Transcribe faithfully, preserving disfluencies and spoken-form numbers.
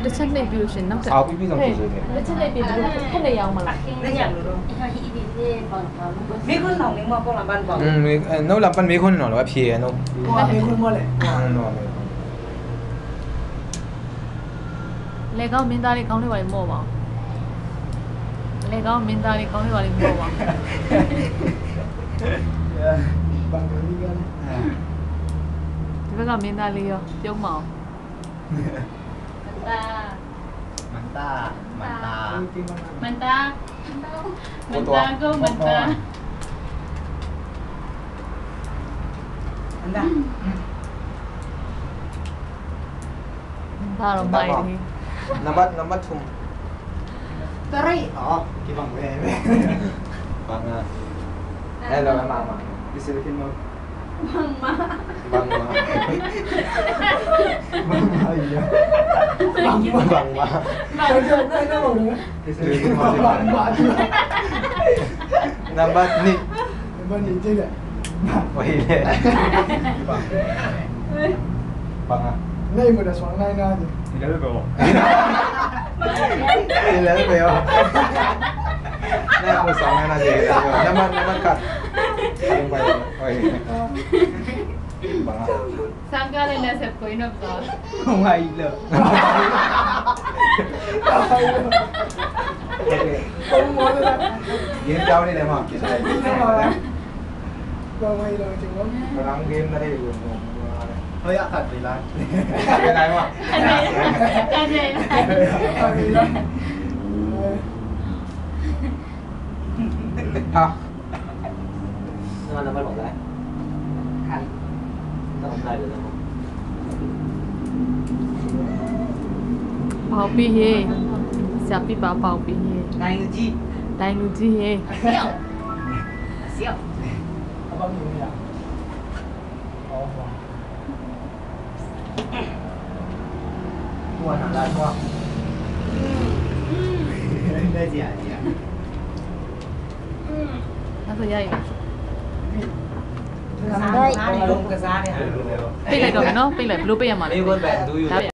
တစ်ချက်နှိပ်ပြီးလို့ရှိရင်နောက်ထပ် အော် ပြီးပြီ ဟုတ် တစ်ချက်နှိပ်ပြီး တစ်ချက်နှိပ်ရအောင်မလား။ မေးခွန်းတောင်မေးမှာပေါ့လား ဘန်ပေါ့။ อืม မေး အဲ နောက်လာပန်မေးခွန်းနေတော့ အဖြေနော်။ ဟိုကမေးခွန်းမလဲ။ อืม နောက်မေးခွန်း။ လဲကောင်းမင်းသားလေး ခေါင်းလေးပါလေးမော့ပါအောင်။ လဲကောင်းမင်းသားလေး ခေါင်းလေးပါလေးမော့ပါအောင်။ ဘန်ကလီကလည်း ဒီဘက်ကမင်းသားလေးရော ပြုံးမအောင်။ မန်တာ မန်တာ မန်တာ မန်တာ မန်တာ ကိုယ့်သွား မန်တာ ကိုယ့်မန်တာ မန်တာ မန်တာတော့မိုက်တယ်။ နံပါတ် နံပါတ် သုံး။ တရိပ် อ๋อ กี่บังเว้ย บังอ่ะ ได้แล้ว มา มา ဒီစရခင်မ ဘန်မာ ဘန်မာ ဘန်မာ ဘန်မာ ဘန်မာ ဘန်မာ နံပါတ်နှစ် နံပါတ်နှစ် ကြည့်တယ်။ ဝေးလေ ဘန်မာ နေမဒါ ဆောင်နိုင်နာဒီ ဒီလည်းပဲ ဒီလည်းပဲ နံပါတ် နံပါတ်ကတ် ဝေး ဘန်မာ Sangka le la sep ko ino ba. Ngai lo. Game jauh ni le ma. Ngai lo cing. Orang game tadi. Hoy, akat bilang. Bilang ma. Akat bilang. Ah. ပေါင်ပြီးရေ ဆရာပြပါ ပေါင်ပြီးရေ ဒိုင်လူကြီး ဒိုင်လူကြီးရေ အဆရာ အဆရာ အဘမီးမီး ဟိုက နားလၢကွာ လဲကြည့်ရကြည့်ရ အဲ့ဆိုရရင် ကစားနေ လုံးကစားနေ ပိတ်လိုက်တော့မယ်နော် ပိတ်လိုက် ဘယ်လိုပိတ်ရမှာလဲ မင်းကဘယ်သူယူလဲ